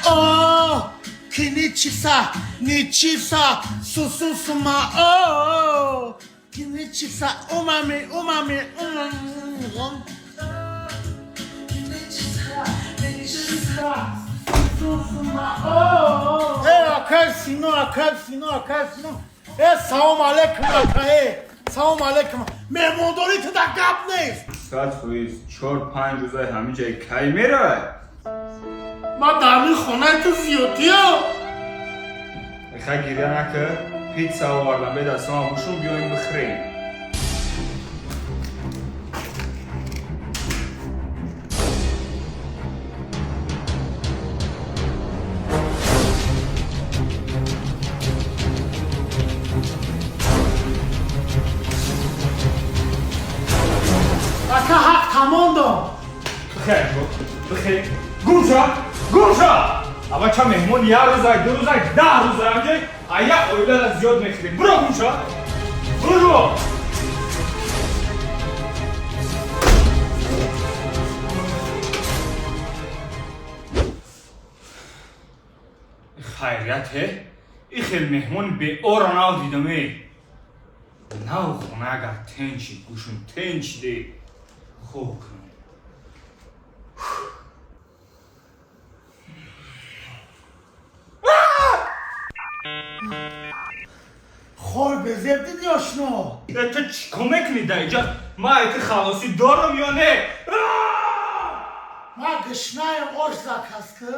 О, киничиса, ничиса, сусусума, о, киничиса, умами, умами, умами. Киничиса, ничиса, сусусума, о. Э, акай Сино, акай Сино, акай Сино. Э, салом алейкум, ака, э. Салом алейкум. Меҳмондорӣ ту да гап нест. 100%, 4-5 рӯзаи ҳамин ҷай кай меравад? Ман дар ҳамин хонаи ту зиёдиям. Хай, гиря нака, питса овардам, бе дастама бушун, биёем бихӯрем. Ака, ҳақ тамом дом. Бихер, бихер, гумша, гумша! Ава ча меҳмон як рӯзай, 2 рӯзай, 10 рӯзай ҳамҷай, а як оилара зиёд мехӯрем. Буро, гумша, буро! Хайрият, е и хел меҳмони беора нав дидам. Е, нав хона агар тенчи гӯшун тенчиде хоб кунам. Хор безеб диди, ошно. Э, ту чӣ кор мекунӣ дар инҷа? Ман айти халосӣ дорам ё не? Ман гушнаем, ош заказ ки.